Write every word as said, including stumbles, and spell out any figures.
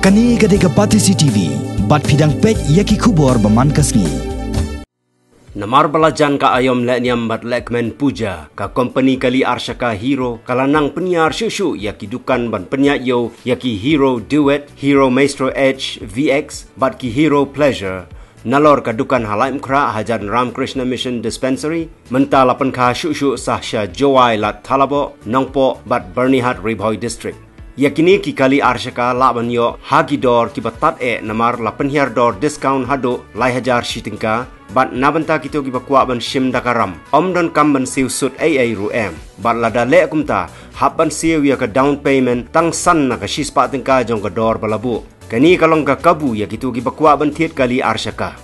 Kane ka dei ka Batesi T V, bad phi dang peit ïa ki khubor ba man ka sngi. Namar ba la jan ka aïom lehniam bad lehkmen puja, ka kompani kali arshaka Hero ka la nang pynïar shuh shuh ïa ki dukan ban pynïaid ïew ïa ki Hero Duet, Hero Maestro Edge V X bad ki Hero Pleasure. Nalor ka dukan ha Laitumkhrah hajan Ramakrishna Mission Dispensary, mynta la pynkha shuh shuh sah sha Jowai, Lad Thalabo, Nongpoh bad Byrnihat, Ri Bhoi District. Ïa kine ki kali arshaka lah ban ïoh ha ki dor kiba tad eh namar la pynhiar dor discount haduh lai hajar shi tyngka, bad na bynta kito kiba kwah ban shim da ka ram, ym donkam ban siew sut ei ei ruh em. Bad lada leh kumta, hap ban siew ïa ka down payment tang san na ka shispah tyngka jong ka dor ba la buh. Kane ka long ka kabu ïa kito kiba kwah ban thied kali arshaka.